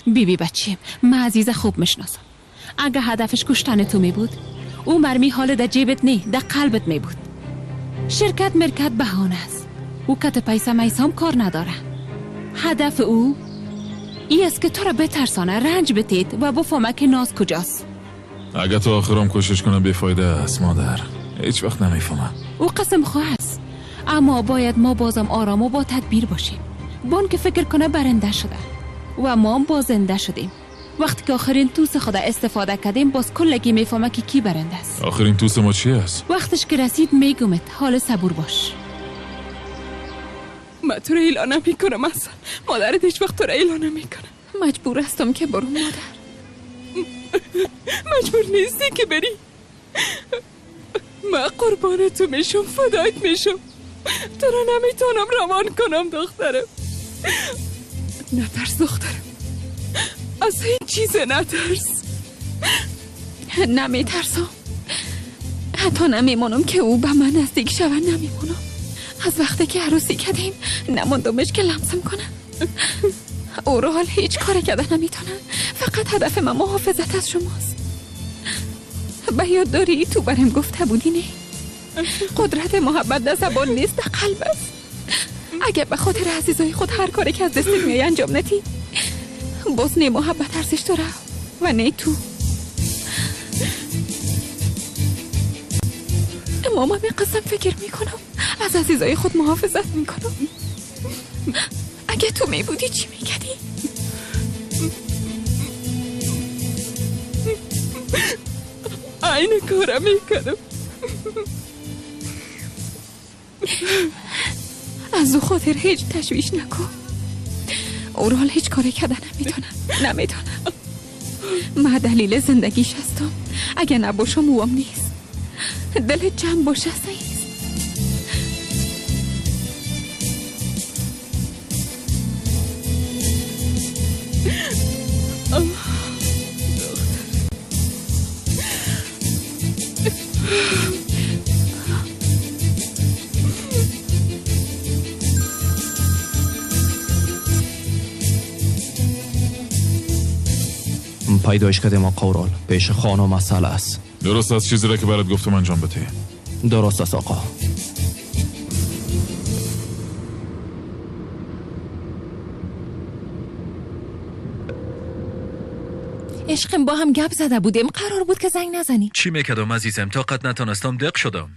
بیبی بچیم، من عزیزه خوب میشناسم. اگه هدفش کشتن تو می بود، او مرمی حال در جیبت نه، در قلبت می بود. شرکت مرکت بهانه است. او کت پیسه میسام کار نداره. هدف او ای است که تو را بترسانه، رنج بتید و بفهمه که ناز کجاست. اگه تا آخرام کوشش کنم بیفایده است مادر. هیچ وقت نمیفهمم. او قسم خواه است، اما باید ما بازم آرام و با تدبیر باشیم. بانک فکر کنه برنده شده و ما هم بازنده شدیم. وقتی که آخرین توس خود استفاده کردیم، باز کلگی میفهمه که کی برنده است. آخرین توس ما چی است؟ وقتش که رسید میگمت. حال صبور باش. من تو رو ایلا نمیکنم اصلا. مادرت هیچ وقت تو رو ایلا نمیکنه. مجبور هستم که برو مادر. مجبور نیستی که بری. من قربان تو میشم، فدایت میشم. تو رو نمیتونم روان کنم دخترم. نترس دخترم، از هیچ چیز نترس. نمیترسم، حتی نمیمانم که او به من نزدیک شود. نمیمانم. از وقتی که عروسی کردیم نماندمش که لمسم کنه. او رو حال هیچ کاری کرده نمیتونه. فقط هدف من محافظت از شماست. به یاد داری تو برم گفته بودی نه؟ قدرت محبت در زبان نیست، در قلب است. اگه به خاطر عزیزای خود هر کاری که از دستت میای انجام ندی، باز نه محبت ارزش داره و نه تو. اما من به قسم فکر میکنم، از عزیزای خود محافظت میکنم. اگه تو میبودی چی میکردی؟ این کارم میکردم. از او خاطر هیچ تشویش نکن. او حال هیچ کاری کرده نمیتونم. نمیتونم. من دلیل زندگیش هستم. اگه نباشم اوام نیست. دلت جمع باشه سعید. پیدایش کردیم آقا اورال. پیش خانم مسئله است. درست از چیزی را که برات گفتم انجام بده. درست است آقا. عشقم با هم گپ زده بودیم، قرار بود که زنگ نزنی. چی میکردم عزیزم؟ طاقت نتونستم، دق شدم.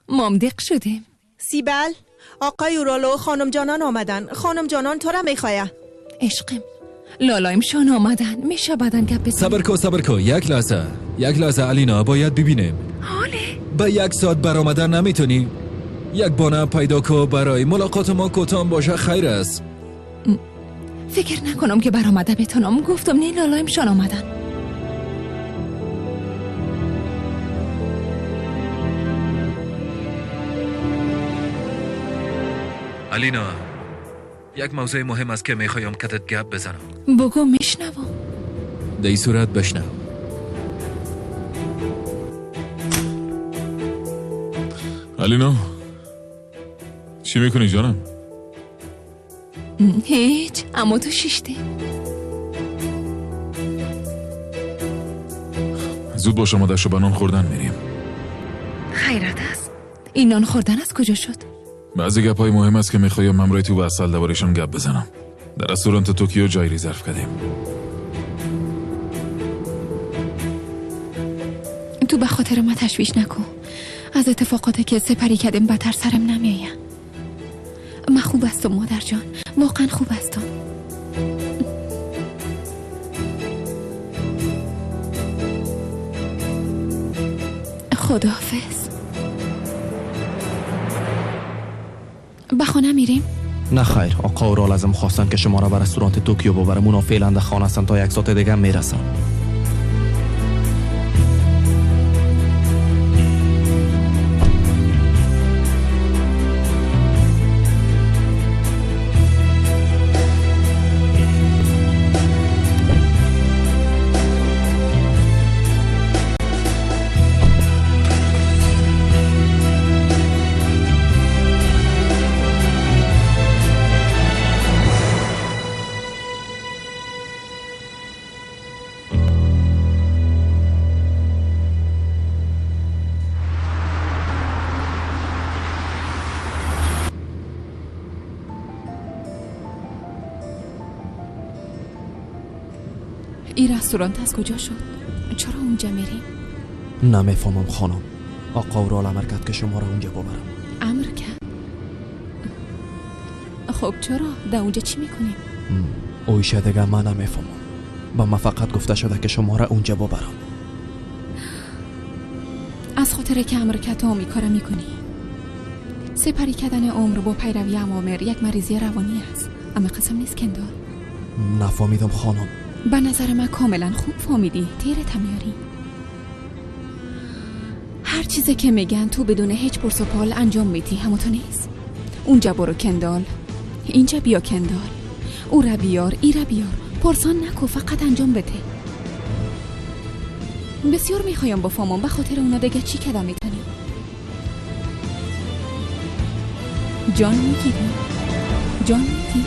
مام دق شدیم. سیبل، آقای اورال و خانم جانان آمدن. خانم جانان تو را میخواه. عشقم لالایم شان آمدن، میشه بعدن گپ بزنیم. صبر کو صبر کو، یک لحظه یک لحظه علینا، باید ببینیم. حاله به یک ساعت برآمدن نمیتونی؟ یک بانه پیدا کو برای ملاقات ما، کوتاه باشه خیر است. فکر نکنم که برآمده بتونم. گفتم نه لالایم شان آمدن. علینا، یک موضوع مهم است که میخوایم کتت گپ بزنم. بگو میشنوم. در این صورت بشنو. علینا، چی میکنی جانم؟ هیچ، اما تو شیشته. زود باش، آماده شو، به نان خوردن میریم. خیرات است. این نان خوردن از کجا شد؟ بعضی گپ های مهم است که میخوایم همراه تو و عسل درباره‌شان گپ بزنم. در رستوران توکیو جای رزرو کردیم. تو به خاطر ما تشویش نکن. از اتفاقاتی که سپری کردیم بدتر سرم نمیآید. من خوب هستم مادر جان، واقعا خوب هستم. خداحافظ. به خانه میریم؟ نه خیر، آقا اورال ازم خواستن که شما را به رستوران توکیو ببرم. اونا فعلا در خانه هستن، تا یک ساعت دیگه میرسن. این رستوران از کجا شد؟ چرا اونجا میریم؟ نمیفهمم خانم. آقا اورال امر کرد که شما را اونجا ببرم. امر کرد؟ خب چرا؟ در اونجا چی میکنیم؟ اویشه دیگه من نمیفهمم. با من فقط گفته شده که شما را اونجا ببرم. از خاطر که امر کرد تو کارا میکنی. سپری کردن عمر با پیروی اوامر یک مریضی روانی است. اما قسم نیست کندال. نفهمیدم خانم. به نظر من کاملا خوب فهمیدی. تیرت میاری. هر چیزی که میگن تو بدون هیچ پرس و پال انجام میدی. همونطور نیست؟ اونجا برو کندال، اینجا بیا کندال، او را بیار، ای را بیار. پرسان نکو، فقط انجام بده. بسیار میخوایم بفهمم به خاطر اونا دیگه چی کدام میتونی. جان میگیری، جان میدی.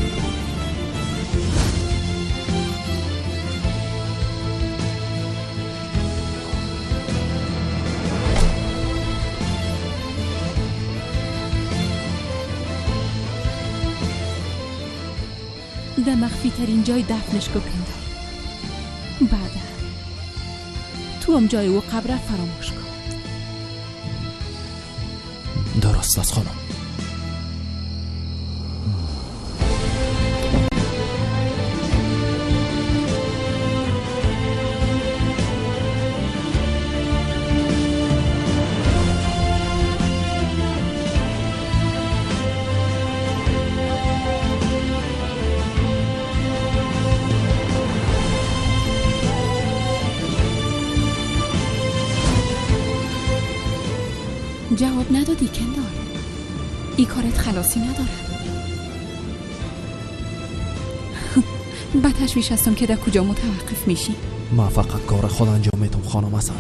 در مخفی ترین جای دفنش کو کندال. بعدا تو هم جای او قبر فراموش کن. درست است خانم. جواب ندادی کندال. ای کارت خلاصی نداره. به تشویش هستم که در کجا متوقف میشی. من فقط کار خود انجام میدم خانم حسن.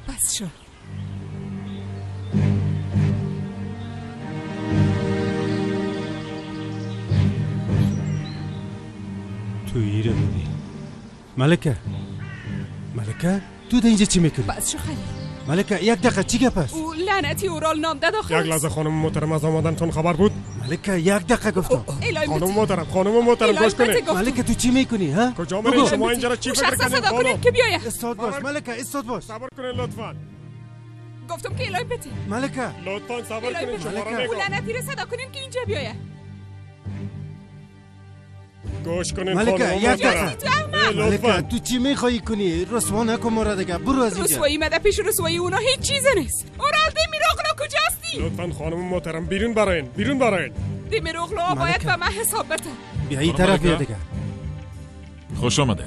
بس شد. تو ایره بودی ملکه. ملکه تو در اینجا چی میکنی؟ بس شو خلیل. ملکه یک دقیقه چی گپ است؟ او لعنتی اورال نام ده داخل. یک لحظه خانم محترم، از آمدنتون خبر بود؟ ملکه یک دقیقه گفتم. خانم محترم، خانم محترم گوش کنید. ملکه تو چی میکنی ها؟ کجا میری شما اینجا را چی فکر کنید؟ صدا کنید که بیاید. استاد باش ملکه، استاد باش. صبر کنید لطفا. گفتم که الهی بده. ملکه لطفا صبر کنید. شما را میگم او لعنتی را صدا کنید که اینجا بیاید. گوش کنین ملکه یک دقیقه. ملکه تو چی میخوایی کنی؟ رسوا نکن مرا دیگه، برو از اینجا. رسوایی مده پیش رسوایی اونا هیچ چیز نیست. اورال دمیروغلو کجاستی؟ لطفا خانم محترم بیرون براین، بیرون براین. دمیروغلو باید به من حساب بده. بیا این طرف بیا دیگه. خوش آمده.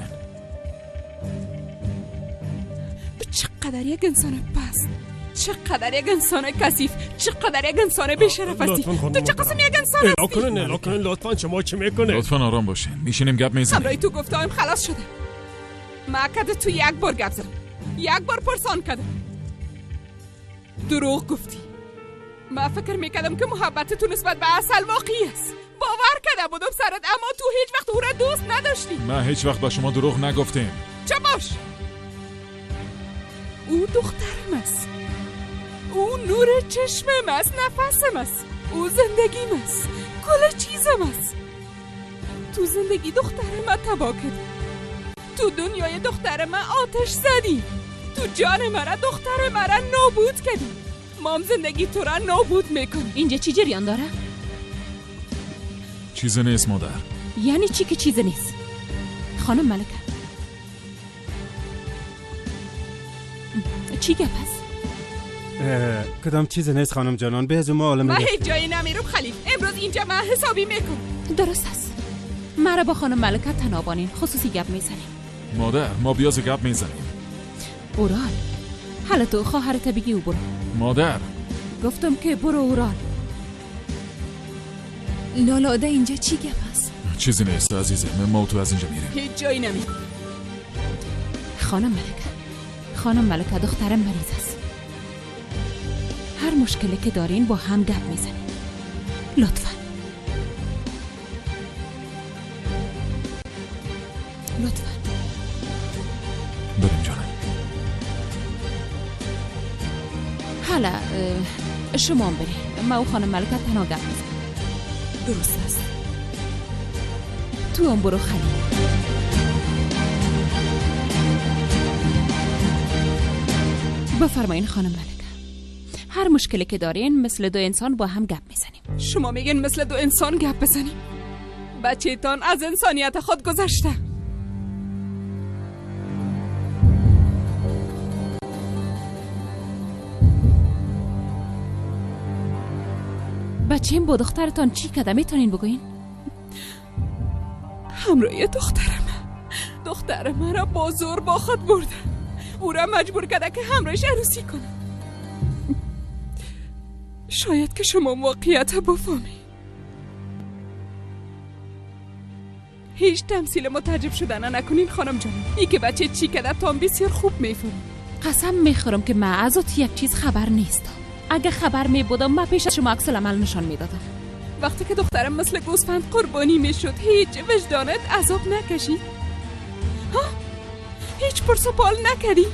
تو چقدر یک انسان پست، چقدر یک انسان کثیف، چقدر یک انسان بی‌شرف هستی. تو چه قسم یک انسان هستی؟ الا کنین لطفا. شما چی میکنید؟ لطفا آرام باشین، میشینیم گپ میزنیم. همراه تو گفتم خلاص شده. ما کده تو یک بار گپ زدم، یک بار پرسان کردم. دروغ گفتی. ما فکر میکردم که محبت تو نسبت به عسل واقعی است. باور کرده بودم سرت، اما تو هیچ وقت او را دوست نداشتی. من هیچ وقت با شما دروغ نگفتم. چه باش؟ او دخترم است. او نور چشمم است، نفسم است، او زندگیم است، کل چیزم است. تو زندگی دختر من تباه کردی، تو دنیای دختر من آتش زدی، تو جان مرا دختر مرا نابود کردی. مام زندگی تو را نابود میکنی. اینجا چی جریان داره؟ چیزی نیست مادر. یعنی چی که چیزی نیست؟ خانم ملکه چی گپ است؟ کدام چیز نیست خانم جانان، به از ما عالم. من هیچ جایی نمیرم خلیل، امروز اینجا من حسابی میکنم. درست است. مرا با خانم ملکه تنابانین خصوصی گپ میزنیم. مادر ما بیاز گپ میزنیم. اورال حالا تو خواهرت بگی و برو. مادر گفتم که برو اورال. لالاده اینجا چی گپ است؟ چیزی نیست عزیزم، ما تو از اینجا میریم. هیچ جایی نمیرم. خانم ملکه، خانم ملکه دخترم مریض است. هر مشکلی که دارین با هم گپ میزنین. لطفا. لطفا. بریم جانم. حالا شما هم برین، ما و خانم ملکه تنها گپ میزنیم. درست است. تو هم برو خلیل. بفرمایین خانم ملکه، هر مشکلی که دارین مثل دو انسان با هم گپ میزنیم. شما میگین مثل دو انسان گپ بزنیم؟ بچه تان از انسانیت خود گذشته. بچه‌م با دخترتان چی کده میتونین بگوین؟ همراه دخترم، دختر مرا با زور با خود برده. او را مجبور کرده که همراهش عروسی کنه. شاید که شما واقعیت بفهمی. هیچ تمثیل متعجب شدن نکنین خانم جان. ای که بچه چی کده تام بسیار خوب میفهمی. قسم میخورم که من از یک چیز خبر نیستم. اگه خبر می بودم من پیش شما عکس العمل نشان میدادم. وقتی که دخترم مثل گوسفند قربانی میشد هیچ وجدانت عذاب نکشید؟ ها؟ هیچ پرس و پال نکردی؟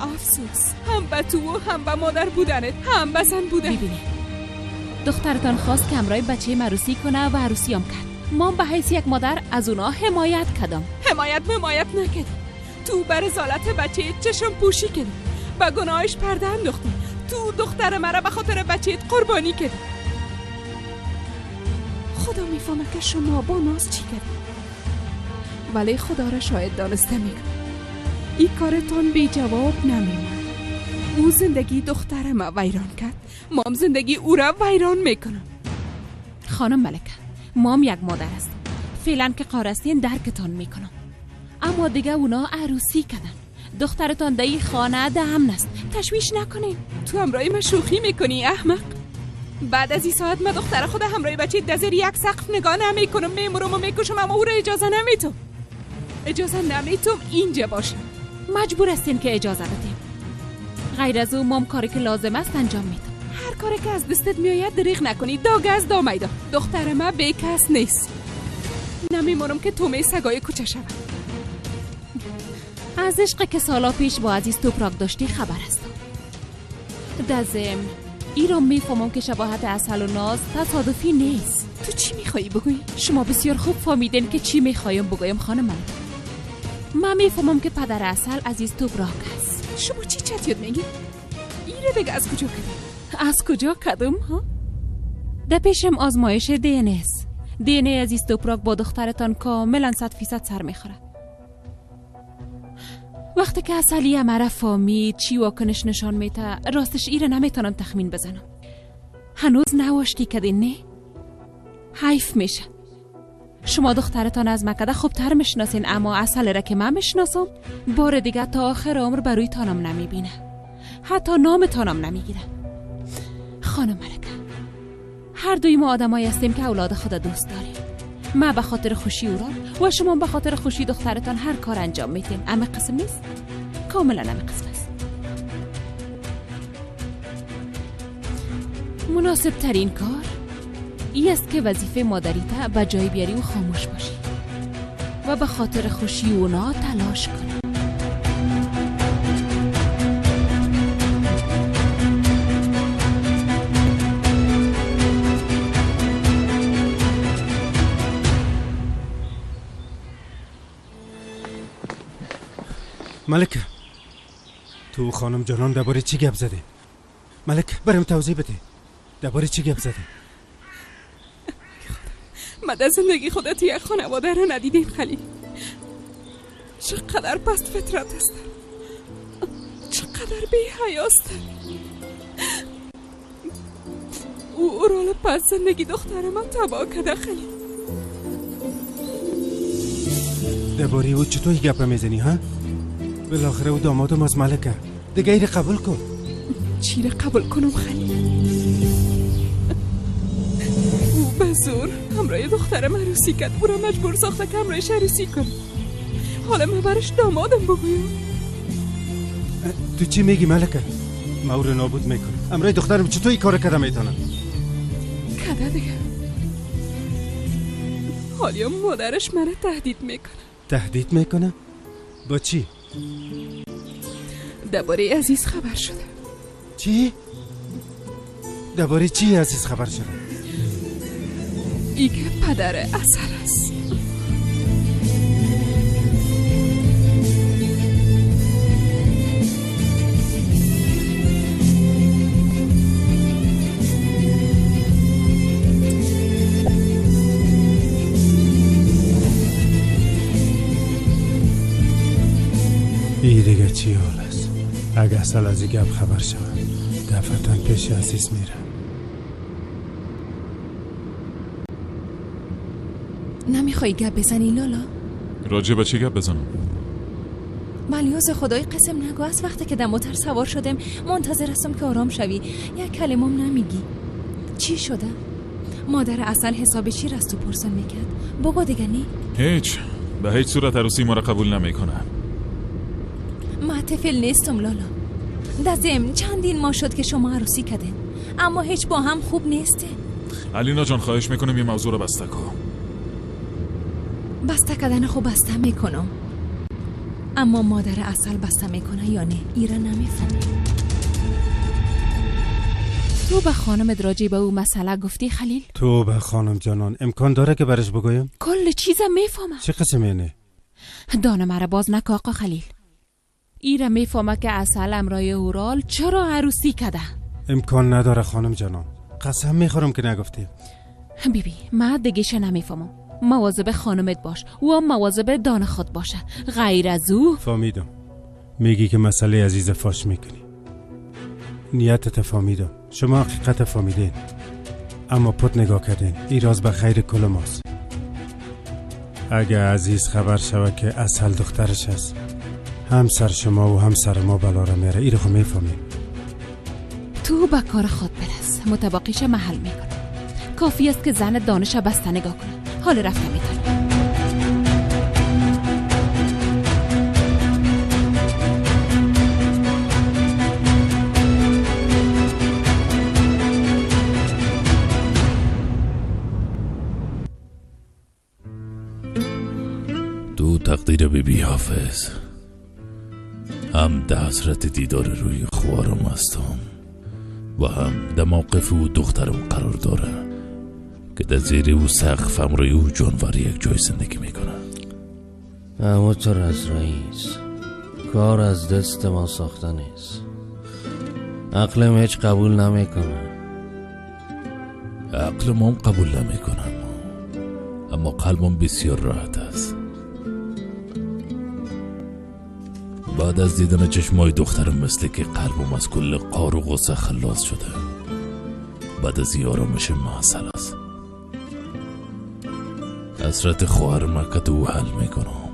افسوس، هم به تو و هم به مادر بودنت، هم به زن بودن. ببینید، دخترتان خواست که همراه بچه عروسی کنه و عروسی هم کرد. ما به حیث یک مادر از اونا حمایت کردم. حمایت نکردی. تو بر رذالت بچه چشم پوشی کردی، به گناهش پرده انداختی. تو دختر مرا به خاطر بچهت قربانی کردی. خدا میفهمه که شما با ناز چی کردی، ولی خدا را شاید دانسته میگم این کارتان بی جواب نمیماند. او زندگی دختر ما ویران کرد، مام زندگی او را ویران میکنم. خانم ملکه، مام یک مادر است. فعلا که قارستین درکتان میکنم، اما دیگه اونا عروسی کردن. دخترتان در این خانه ده امن است، تشویش نکنین. تو همراهی من شوخی میکنی احمق؟ بعد از این ساعت من دختر خود همراهی بچه در زیر یک سقف نگاه نمیکنم. میمرم و میکشم، اما او را اجازه نمیتم. اجازه نمیتم اینجا باشه. مجبور هستین که اجازه بدیم. غیر از او مام کاری که لازم است انجام میدم. هر کاری که از دستت میآید دریغ نکنی. داغ از دامیدا. دختر من بیکس نیست. نمیمونم که تومه سگای کوچه شود. از عشق که سالا پیش با عزیز توپراک داشتی خبر هستم. دزم ای را میفهمم که شباهت عسل و ناز تصادفی نیست. تو چی میخوایی بگویی؟ شما بسیار خوب فهمیدین که چی میخوایم بگویم خانم من. من میفهمم که پدر عسل عزیز توپراک است. شما چی چت یاد میگی؟ ایره دیگه از کجا کدم؟ از کجا کدم ها؟ در پیشم آزمایش دی ان است. دی ان ای عزیز توپراک با دخترتان کاملا 100% سر میخوره. وقتی که عسلیه مرا فهمید چی واکنش نشان میده، راستش ایره نمیتونم تخمین بزنم. هنوز نواشتی کدین نه؟ حیف میشه. شما دخترتان از مکده خوبتر میشناسین، اما عسل را که من میشناسم بار دیگه تا آخر عمر بروی تانم نمیبینه، حتی نام تانم نمیگیره. خانم ملکه، هر دوی ما آدمایی هستیم که اولاد خود دوست داریم. من به خاطر خوشی او را و شما به خاطر خوشی دخترتان هر کار انجام میدین. اما قسم نیست؟ کاملا اما قسم است. مناسب ترین کار ای است که وظیفه مادریت به جای بیاری و خاموش باشی و به خاطر خوشی اونا تلاش کنی. ملکه، تو خانم جانان درباره چی گپ زدی؟ ملکه برام توضیح بده درباره چی گپ زدی؟ من در زندگی خودت یک خانواده را ندیدیم خلیل. چقدر پست فطرت هستم، چقدر بی حیاستم. او اورال پس زندگی دختر من تباه کرده خلیل. درباره او چطور گپ میزنی ها؟ بالاخره او دامادم از ملکه دیگه ایره قبول کن. چی را قبول کنم خلیل؟ او به زور همراه دخترم عروسی کرد. او را مجبور ساخته که همراهش عروسی کنم. حالا من برش دامادم بگویم. تو چی میگی ملکه؟ من او را نابود میکنم. همراه دخترم چطور این کار کرده میتونم؟ کده دیگه. حالا مادرش مرا تهدید میکنه. تهدید میکنه؟ با چی؟ درباره عزیز خبر شده. چی؟ درباره چی عزیز خبر شده؟ ای که پدر عسل است. ای دیگه چی حال است؟ اگه عسل از این گپ خبر شود دفعتا پیش عزیز میره. نمیخوای گپ بزنی لالا؟ راجع به چی گپ بزنم؟ ملیاز خدای قسم نگو، از وقتی که دموتر سوار شدم منتظر هستم که آرام شوی، یک کلمم نمیگی. چی شده؟ مادر عسل حساب چی را از تو پرسان میکرد؟ بگو دیگه. نی؟ هیچ، به هیچ صورت عروسی ما را قبول نمیکنه. من طفل نیستم لالا. دزم چندین ماه شد که شما عروسی کردین، اما هیچ با هم خوب نیسته. علینا جان خواهش میکنم یه موضوع رو بسته کن. بسته کردن خوب بسته میکنم، اما مادر عسل بسته میکنه یا نه ایره نمیفهمم. تو به خانم راجع به او مسئله گفتی خلیل؟ تو به خانم جانان امکان داره که برش بگویم؟ کل چیزم میفهمم. چه قسم یعنی؟ دانه مرا باز نکه آقا خلیل. ایره میفهمه که عسل امرای اورال چرا عروسی کده. امکان نداره خانم جانان، قسم میخورم که نگفتی. بیبی بی، من دیگه نمیفهمم. مواظب خانمت باش و مواظب دان خود باشه، غیر از او. فهمیدم. میگی که مسئله عزیز فاش میکنی. نیتت فهمیدم. شما حقیقت فهمیدین، اما پت نگاه کردین. این راز به خیر کل ماست. اگه عزیز خبر شوه که عسل دخترش است، هم سر شما و هم سر ما بلا را میاره. این رو خب میفهمیم. تو به کار خود برس، متباقیش محل میکنه. کافی است که زن دانش بسته نگاه کنه. حال رفته میتونم. تو تقدیر بی حافظ هم در حسرت دیدار روی خوارم هستم و هم در موقف او دخترم قرار داره که در زیر او سقف همراه او جانور یک جای زندگی میکنه. اما تو از رئیس کار از دست ما ساخته نیست. عقلم هیچ قبول نمیکنه. عقلم هم قبول نمیکنه، اما قلبم بسیار راحت است. بعد از دیدن چشمای دخترم مثل که قلبم از کل قار و غصه خلاص شده. بعد از این آرامش محصل است. حسرت خواهر مکت او حل میکنم.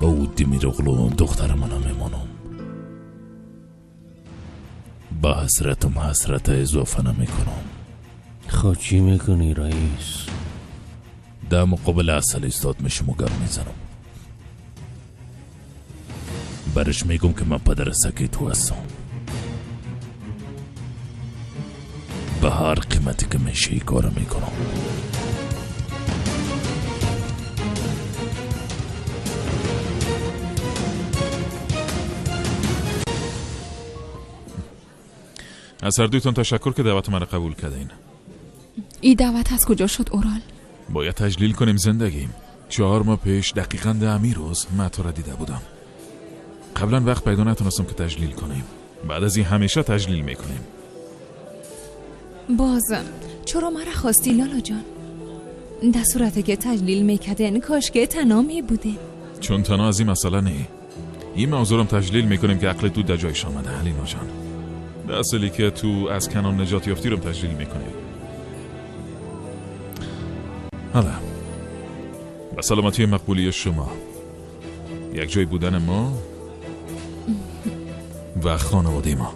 با او دیمیرغلو دختر من میمانم. با حسرتم حسرت اضافه نمیکنم. خب چی میکنی رئیس؟ در مقابل عسل ایستاد میشم و گپ میزنم. برش میگم که من پدر سکی تو هستم. به هر قیمتی که میشه ای کارو میکنم. از هر دویتون تشکر که دعوت من قبول کردین. این دعوت از کجا شد اورال؟ باید تجلیل کنیم زندگیم. 4 ماه پیش دقیقاً ده امی روز من تو را دیده بودم. قبلا وقت پیدا نتونستم که تجلیل کنیم. بعد از این همیشه تجلیل میکنیم. بازم چرا مرا خواستی لالا جان؟ در صورتی که تجلیل میکردن کاش که تنها می بوده. چون تنها از این مسئله نه، این موضوع تجلیل میکنیم که عقل تو در جایش آمده هلینا جان. در اصلی که تو از کنان نجات یافتی رو تجلیل میکنیم. حالا به سلامتی مقبولی شما، یک جای بودن ما و خانواده ما.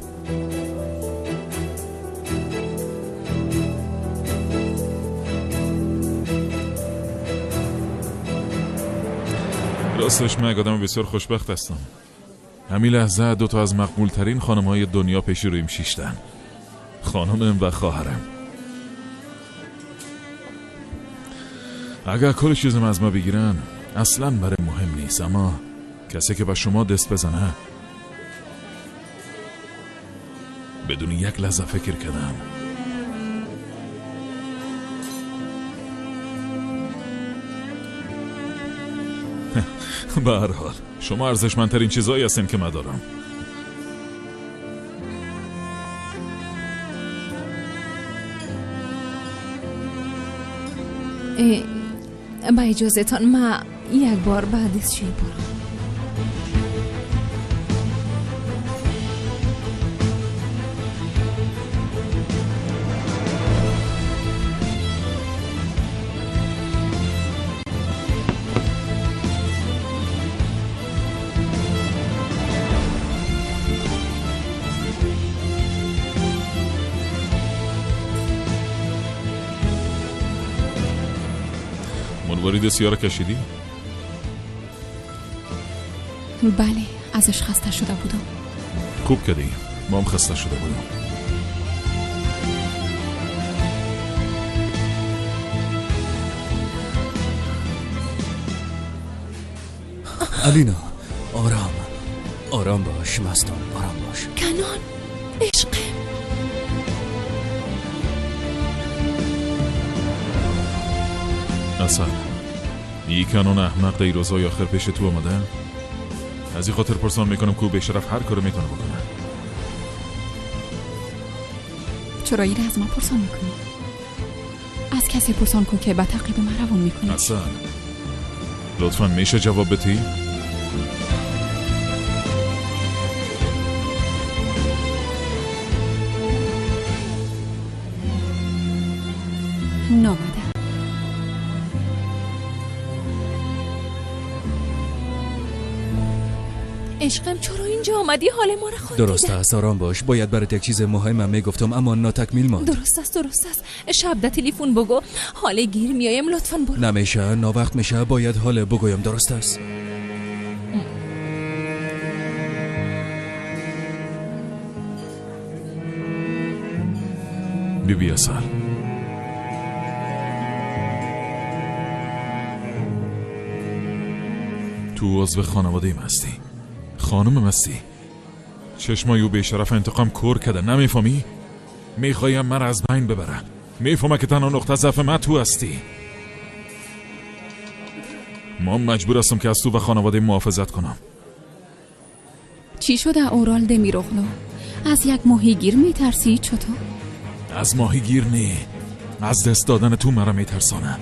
راستش من آدم بسیار خوشبخت هستم. همین لحظه 2 تا از مقبول ترین خانم های دنیا پیش رویم شیشتن، خانمم و خواهرم. اگر کل چیزم از ما بگیرن اصلا برای مهم نیست، اما کسی که با شما دست بزنه بدون یک لحظه فکر کردم. به هر حال شما ارزشمندترین چیزایی هستین که من دارم. با اجازه تان ما یک بار بعد از شوی برم. مروارید سیاه را کشیدی؟ بله، ازش خسته شده بودم. خوب کردی، ما هم خسته شده بودم. الینا آرام آرام باش، مستان آرام باش. کنان عشقم. اصلا ای کنان احمق در روزهای آخر پیش تو آمده؟ از این خاطر پرسان میکنم که او به شرف هر کارو میتونه بکنه. چرا این از ما پرسان میکنی؟ از کسی پرسان کن که به تعقیب من روان میکنی. اصلا لطفا میشه جواب بدی؟ نامده. عشقم چرا اینجا آمدی؟ حال ما را خواندی. درست است، آرام باش. باید برات یک چیز مهم میگفتم اما ناتکمیل ماند. درست است درست است. شب در تلفن بگو حال گیر میایم، لطفا برو. نمیشه، ناوقت میشه، باید حال بگویم. درست است. بی بی اصل تو عضو خانواده هستی، خانم هستی. چشمای او به شرف انتقام کور کرده، نمیفهمی؟ میخوایم من از بین ببره. میفهمه که تنها نقطه ضعف من تو هستی. ما مجبور هستم که از تو و خانواده محافظت کنم. چی شده اورال دمیروغلو؟ از یک ماهیگیر میترسی چطور؟ از ماهیگیر نه، از دست دادن تو مرا میترسانه.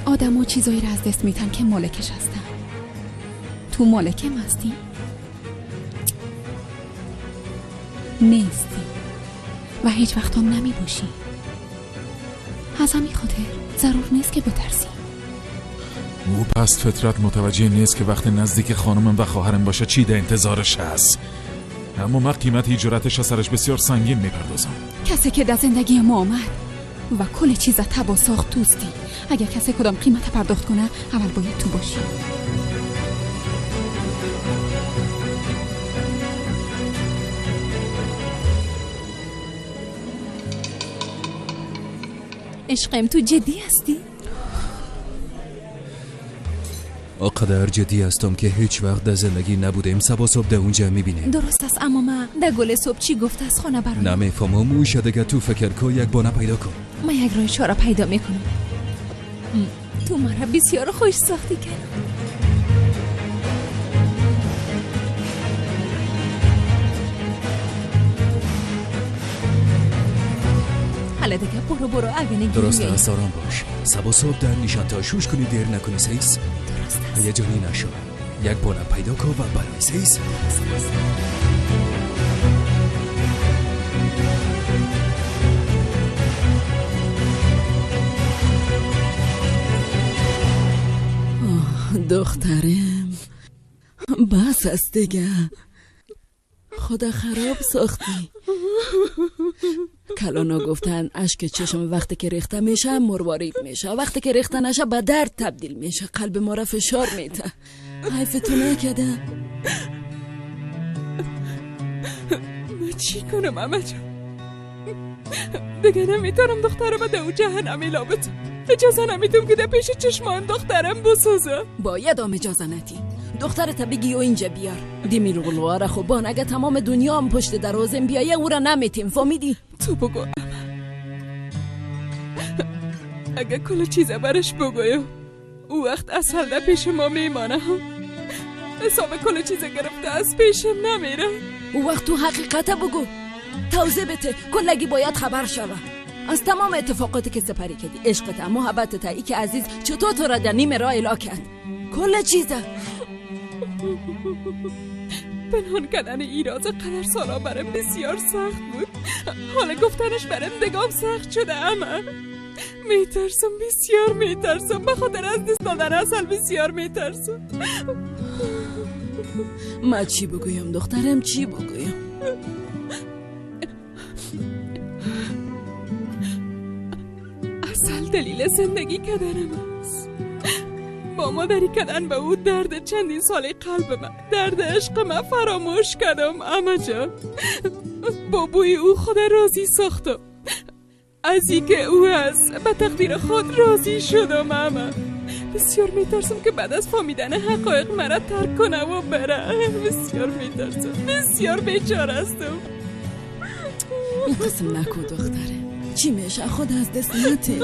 آدم چیزایی را از دست میتن که مالکش هستن. تو مالکم هستی؟ نیستی و هیچ وقت هم نمی باشی. از همین خاطر ضرور نیست که بترسی. او پس فطرت متوجه نیست که وقت نزدیک خانمم و خواهرم باشه چی در انتظارش هست. اما من قیمت هجرتش از سرش بسیار سنگین میپردازم. کسی که در زندگی ما آمد و کل چیز تبا ساخت توستی. اگر کسی کدام قیمت پرداخت کنه اول باید تو باشی. عشقم تو جدی هستی؟ آقدر جدی هستم که هیچ وقت در زندگی نبودیم. صبا صبح در اونجا میبینیم. درست است، اما من در گل صبح چی گفت از خانه برام؟ نمیفهمم. او دیگه تو فکر کو یک بانه پیدا کن. من یک راه چاره پیدا میکنم. تو مرا بسیار خوش ساختی کنم. حالا دیگه برو برو اگه درست است، آرام باش. صبا صبح در نشان شوش کنی، دیر نکنی. سیس درست است. هیجانی نشو، یک بانه پیدا کن و برای سیس. درست است. دخترم بس است دیگه، خدا خراب ساختی. کلانا گفتن اشک چشم وقتی که ریخته میشه مروارید میشه، وقتی که ریخته نشه به درد تبدیل میشه، قلب ما را فشار میده. حیف تو نکده. من چی کنم عمه جان؟ دیگه نمیتونم دخترم به او جهنم اعلام بدم. اجازه نمیدم که در پیش چشمان دخترم بسوزه. باید هم اجازه ندی. دخترت بگی و اینجا بیار. دیمیر اغلو خوبان اگه تمام دنیا هم پشت دروازم بیایه او را نمیتیم، فهمیدی؟ تو بگو اگه کل چیز برش بگویم او وقت اصل در پیش ما میمانه. حساب کل چیز گرفته از پیشم نمیره. او وقت تو حقیقت بگو، توضیح بده، کلگی باید خبر شوه از تمام اتفاقاتی که سپری کردی، عشقت، محبتت، ای که عزیز چطور تو را در نیمه راه الا کرد، کل چیزه. پنهان کردن ای راز قدر سالا برم بسیار سخت بود. حالا گفتنش برم دگام سخت شده. اما میترسم، بسیار میترسم، به خاطر از دست دادن اصل بسیار میترسم. ما چی بگویم دخترم، چی بگویم؟ اصل دلیل زندگی کردنم است. با مادری کردن به او درد چندین سال قلب من، درد عشق من فراموش کردم. اما جان با بوی او خود راضی ساختم. از اینکه او از به تقدیر خود راضی شدم. اما بسیار میترسم که بعد از فهمیدن حقایق مرا ترک کنه و بره. بسیار میترسم، بسیار بیچاره هستم. این قسم نکو دختره، چی میشه خود از دست نده.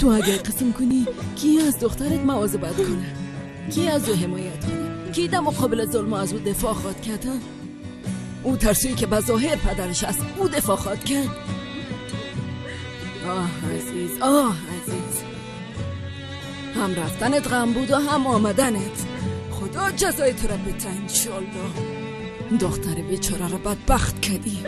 تو اگر قسم کنی کی از دخترت مواظبت کنه، کی از او حمایت کنه، کی در مقابل ظلم از او دفاع خواد کرد؟ او ترسویی که به ظاهر پدرش است او دفاع خواد کرد. آه عزیز، آه عزیز، هم رفتنت غم بود و هم آمدنت. خدا جزای تو را بده انشالله. دختر بیچاره را بدبخت کردی.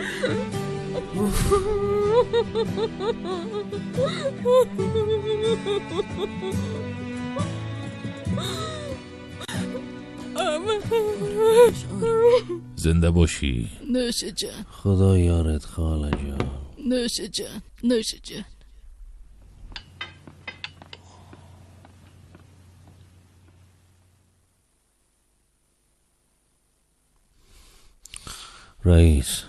زنده باشی. نوش جان. خدا یارت خاله جان. نوش جان، نوش جان. رئیس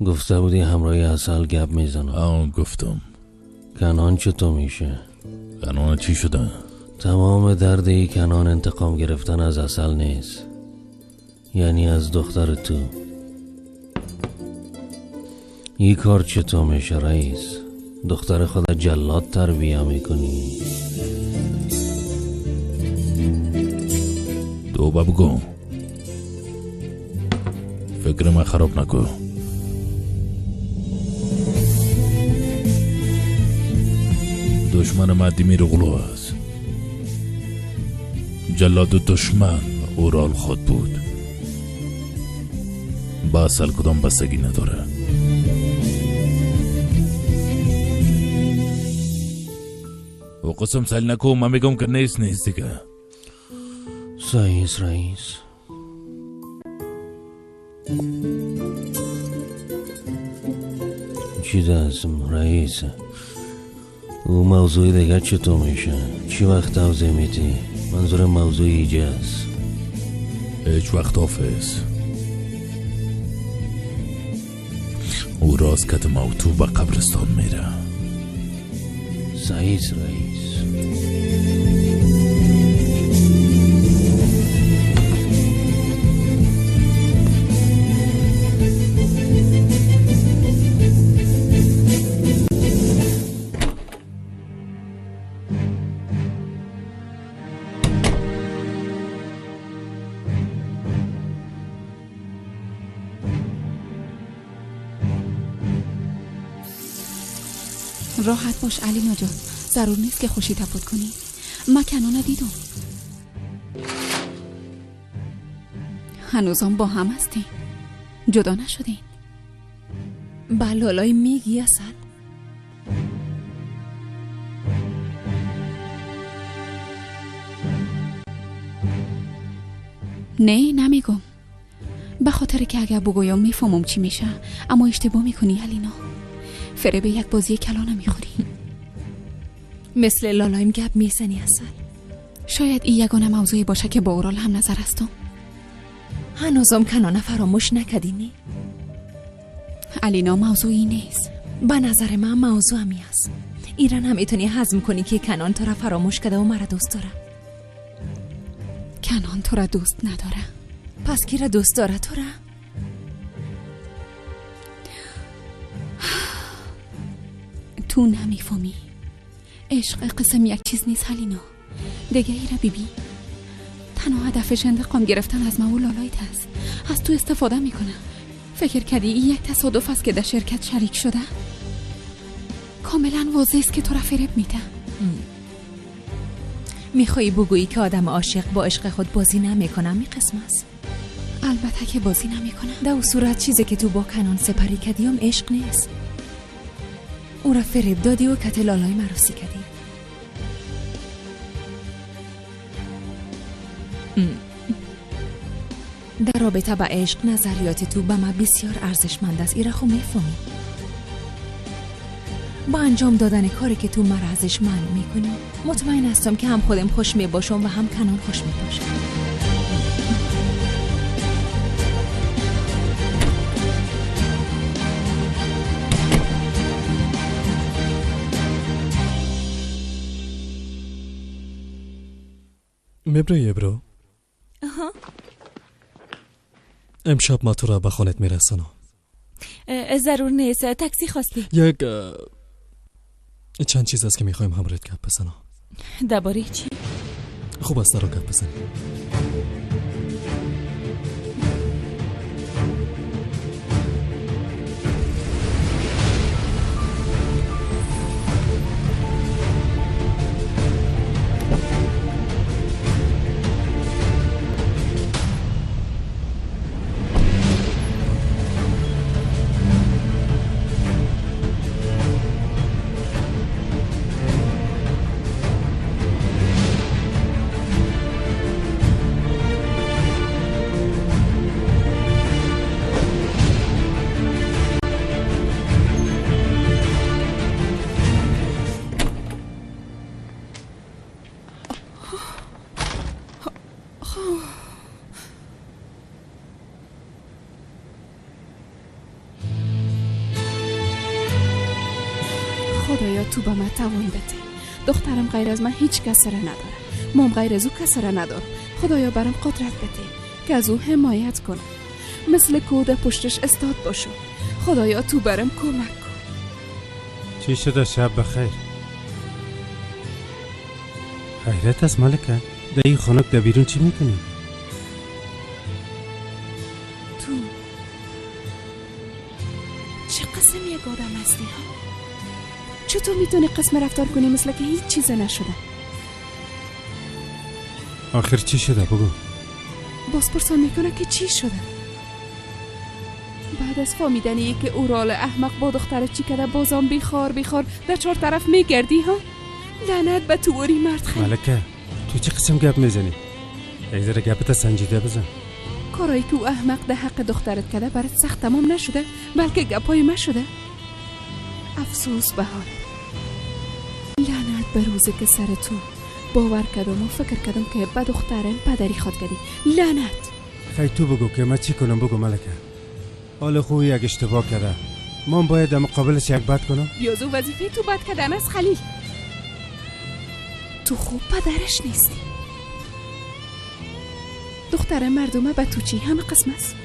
گفته بودی همراهی عسل گپ میزنم. آن گفتم. کنان چطور میشه؟ کنان چی شده؟ تمام درد ای کنان انتقام گرفتن از عسل نیست، یعنی از دختر تو. این کار چطور میشه رئیس؟ دختر خود جلاد تربیه میکنی. تو بگو فکر من خراب نکن. دشمن من دیمیر اغلو است. جلاد دشمن اورال خود بود. با اصل کدام بستگی نداره. و قسم سیل نکو، من میگم که نیست نیست دیگه. صحیح رئیس. چی دستم رئیس؟ او موضوع دیگه چطور میشه؟ چی وقت توضیح میدی؟ منظور موضوع ایجاز. هیچ وقت حافظ. او راز کت موتو به قبرستان میره. صحیح رئیس. راحت باش علینا جان، ضرور نیست که خوشی تفوت کنی. من کنانه دیدم، هنوزم با هم هستین، جدا نشدین. بلالای میگی اصل؟ نه نمیگم، به خاطر که اگر بگویم میفهمم چی میشه. اما اشتباه میکنی علینا، فریب یک بازی کلانه میخوری. مثل لالایم گپ میزنی اصل. شاید این یگانه موضوعی باشه که با اورال هم نظر هستم. هنوزم کنانه فراموش نکردی نی؟ علینا موضوعی نیست. به نظر من موضوع همی است. ایران هم میتونی هضم کنی که کنان تو را فراموش کرده و مرا دوست داره. کنان تو را دوست نداره. پس کی را دوست داره تو را؟ تو نمیفهمی. عشق قسم یک چیز نیست هلینا. دیگه ایرا بیبی تنها هدفش انتقام گرفتن از ما و لالایت است. از تو استفاده میکنه. فکر کردی این یک تصادف است که در شرکت شریک شده؟ کاملا واضح است که تو را فریب میده. میخوایی بگویی که آدم عاشق با عشق خود بازی نمیکنه؟ می قسم است. البته که بازی نمیکنه. در او صورت چیزی که تو با کنان سپری کردی عشق نیست. او را فریب دادی و کت لالای مراسی کردی. در رابطه با عشق نظریات تو به من بسیار ارزشمند است. ایره خو میفهمی. با انجام دادن کاری که تو مرا ارزشمند میکنی مطمئن هستم که هم خودم خوش میباشم و هم کنان خوش میباشم. میبری ابرو؟ آها. امشب ما تو را به خانت میرسانم. ضرور نیست، تاکسی خواستی. یک چند چیز است که میخوایم همراهت گپ بزنم. درباره چی؟ خوب است رو گپ بزنیم. خدایا تو به من توان بده. دخترم غیر از من هیچ کس را نداره. مام غیر از او کس را ندارم. خدایا برام قدرت بده که از او حمایت کنم. مثل کوده پشتش استاد باشم. خدایا تو برام کمک کن. چی شده؟ شب بخیر. خیرت است ملکه؟ در این خانک در بیرون چی میکنی؟ تو چه قسم یک آدم هستی ها؟ چطور میتونی قسم رفتار کنی مثل که هیچ چیز نشده؟ آخر چی شده بگو. باز پرسان میکنه که چی شده. بعد از فهمیدن که اورال احمق با دختر چی کده بازم بیخار بیخار در چهار طرف میگردی ها؟ لعنت به توری مرد خیلی. ملکه تو چه قسم گپ میزنی؟ یک ذره گپت سنجیده بزن. کارایی که او احمق ده حق دخترت کده برات سخت تمام نشده، بلکه گپای ما شده. افسوس به حالت. لعنت به روزی که سر تو باور کردم و فکر کردم که به دخترم پدری خواد کردی. لعنت. خیلی تو بگو که من چی کنم. بگو ملکه. حال خوی یک اشتباه کرده، من باید در مقابلش یک بد کنم؟ بیازو وظیفه تو بد کردن از خلیل. تو خوب پدرش نیستی. دختر مردمه به تو چی همه قسم است.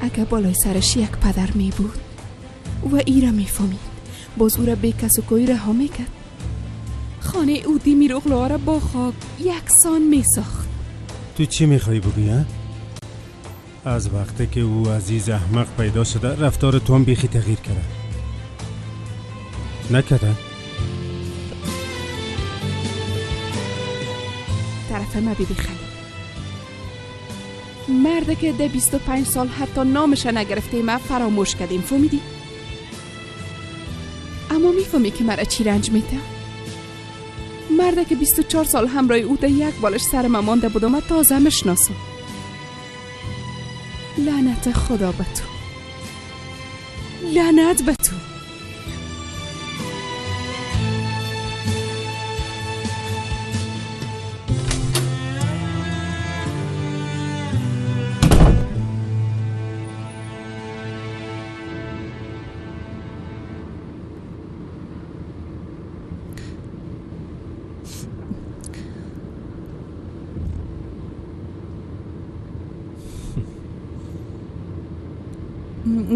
اگه بالای سرش یک پدر می بود و ایره می فهمید، باز او را به کس و کوی رها می کرد. خانه او دیمیروغلوها را با خاک یکسان می ساخت. تو چی می خواهی بگویی؟ از وقتی که او عزیز احمق پیدا شده رفتار تو هم بیخی تغییر کرده. نکرده؟ طرف ما بیبی خیلی مرده که ده 25 سال حتی نامش نگرفته ما فراموش کردیم. فهمیدی؟ اما میفهمی که مرا چی رنج میده؟ مرده که 24 سال همراه او ده یک بالش سر ما مانده بود و من تازه مشناسم. لعنت خدا به تو، لعنت به تو.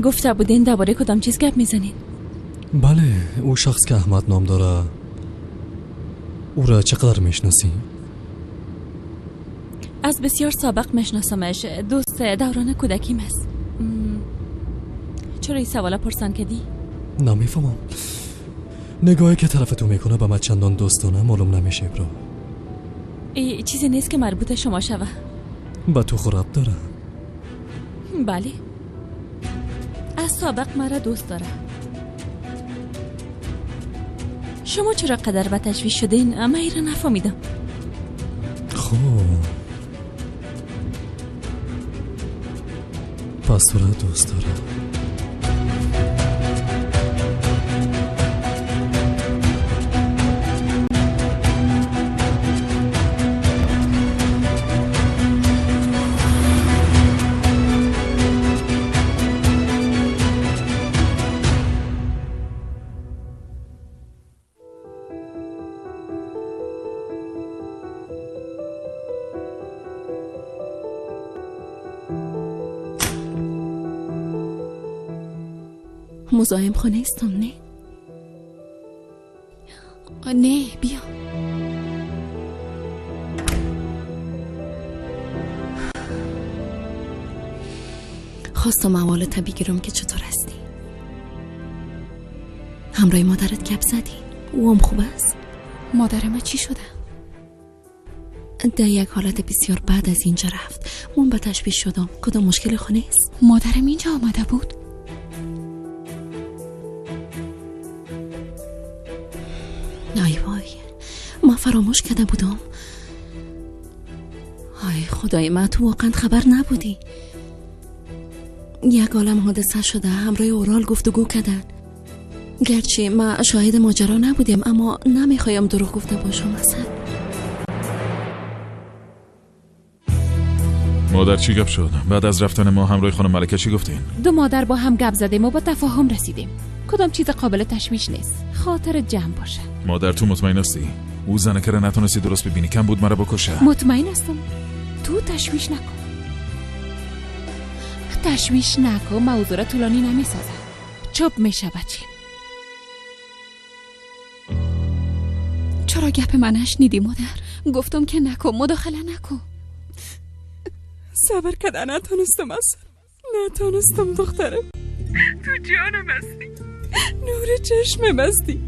گفته بودین درباره کدام چیز گپ میزنین؟ بله، او شخص که احمد نام داره، او را چقدر میشناسی؟ از بسیار سابق میشناسمش، دوست دوران کودکیم است. چرا این سوالا پرسان کردی؟ نمیفهمم. نگاهی که طرف تو میکنه به من چندان دوستانه معلوم نمیشه برو. ای چیزی نیست که مربوط شما شوه. به تو خراب داره. بله، از سابق مرا دوست داره. شما چرا قدر به تشویش شدین؟ من ایره نفهمیدم. خب پس تو را دوست داره. مزاحم خانه استم نه؟ نه بیا. خواستم احوالت بگیرم که چطور هستی. همراه مادرت گپ زدی؟ او هم خوب است؟ مادر ما چی شده؟ در یک حالت بسیار بد از اینجا رفت. من به تشویش شدم. کدام مشکل خانه است؟ مادرم اینجا آمده بود؟ ای وای، ما فراموش کرده بودم. ای خدای من، تو واقعا خبر نبودی. یک عالم حادثه شده، همراه اورال گفتگو کردن. گرچه ما شاهد ماجرا نبودیم، اما نمیخوایم دروغ گفته باشم. اصلا مادر چی گپ شد؟ بعد از رفتن ما همراه خانم ملکه چی گفتین؟ دو مادر با هم گپ زدیم و با تفاهم رسیدیم. کدام چیز قابل تشویش نیست. خاطر جمع باشه. مادر تو مطمئن هستی؟ او زنکه را نتونستی درست ببینی، کم بود مرا بکشه. مطمئن هستم. تو تشویش نکن. تشویش نکن، موضوع را طولانی نمیسازم. چوب میشه بچه. چرا گپ من نشنیدی مادر؟ گفتم که نکن، مداخله نکن. صبر کردن نتونستم، اصلا نتونستم دخترم. تو جانم هستی، نور چشمم هستی.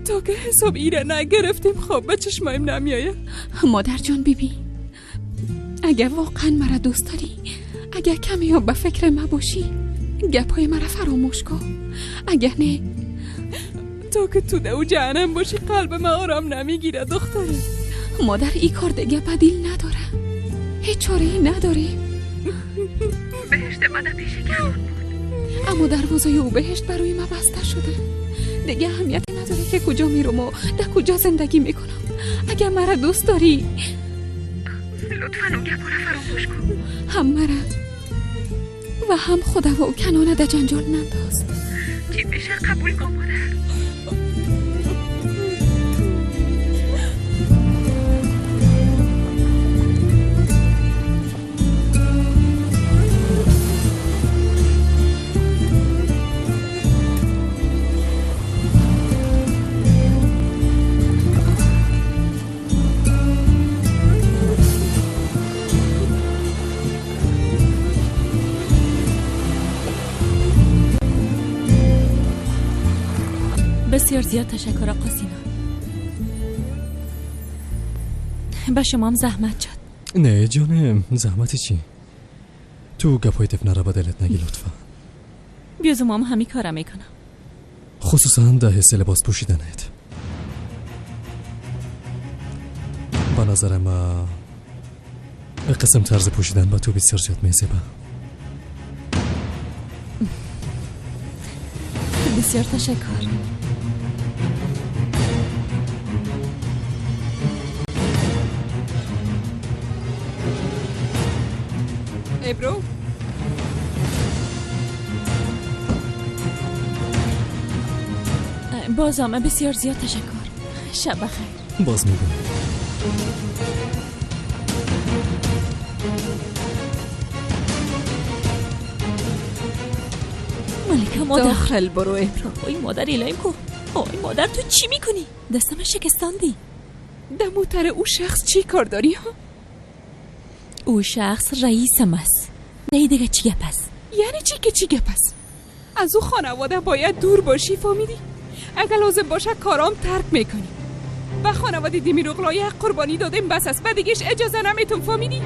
تا که حساب ایره نگرفتیم خواب به چشمایم نمیایه. مادر جان بیبی، اگه واقعا مرا دوست داری، اگه کمی به فکر ما باشی، گپای مرا فراموش کن. اگه نه، تا که تو دو جهنم باشی قلب ما آرام نمیگیره دختره. مادر ای کار دیگه بدیل نداره، هیچ چاره ای نداره. بهشت من پیش کم بود، اما دروازه او بهشت برای ما بسته شده. دیگه اهمیتی نداره که کجا میرم و در کجا زندگی میکنم. اگه مرا دوست داری لطفاً اون گپا را فراموش کن. هم مرا و هم خدا و کنانه در جنجال ننداز. چی میشه قبول کن مادر. بسیار زیاد تشکر آقا سینا. به شما هم زحمت شد. نه جانم، زحمت چی؟ تو گپای دفنه را به دلت نگی لطفا. بیازم هم همی کارم میکنم، خصوصا در حس لباس پوشیدنت. به نظر ما قسم طرز پوشیدن با تو بسیار زیاد میزیبه. بسیار تشکر. ابرو بازم بسیار زیاد تشکر. شب بخیر. باز میبینم. ملکه مادر. داخل برو ابرا. آی مادر الهیم کو. آی مادر تو چی میکنی؟ دستم شکستاندی. دموتر او شخص چی کار داری ها؟ او شخص رئیسم است. نه دیگه چی گپ است؟ یعنی چی که چی گپ است؟ از او خانواده باید دور باشی، فهمیدی؟ اگر لازم باشه کارام ترک میکنی. و خانواده دیمیروغلا یک قربانی دادیم بس است و دیگهش اجازه نمیتون، فهمیدی؟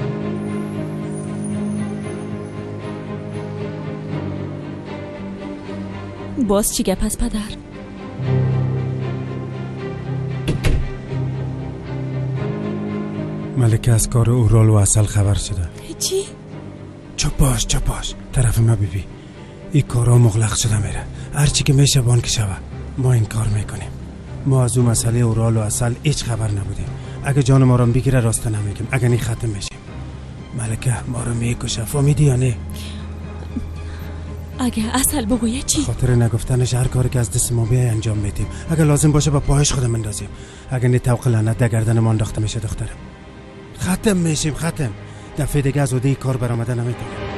باز چی گپ است پدر؟ ملکه از کار اورال و عسل خبر شده. چی؟ چپ باش چپ باش، طرف ما بیبی. این کارا مغلق شده میره. هرچی که میشه بانک شوه. ما این کار میکنیم. ما از اون مسئله اورال و عسل هیچ خبر نبودیم. اگه جان ما رو بگیره راست نمیگیم، اگه نی ختم میشیم. ملکه ما رو میکشه، فهمیدی یا نه؟ اگه عسل بگویه چی؟ خاطر نگفتنش هر کاری که از دست ما بیای انجام میدیم. اگه لازم باشه با پاهش خودم اندازیم. اگه نه طوق لعنت در گردن ما انداخته میشه دخترم. ختم میشیم، ختم. دفعه دیگه از عهده کار برآمده نمیتونیم.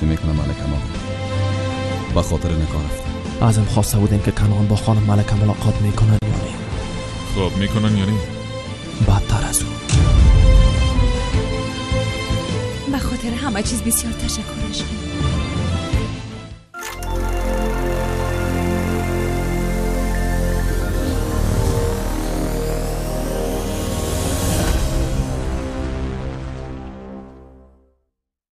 میکنه ملکه مادر. به خاطر نکار رفتم. ازم خواسته بودیم که کنان با خانم ملکه ملاقات میکنن یا نه؟ خب میکنن یا نه؟ بدتر از او. به خاطر همه چیز بسیار تشکر عشقی.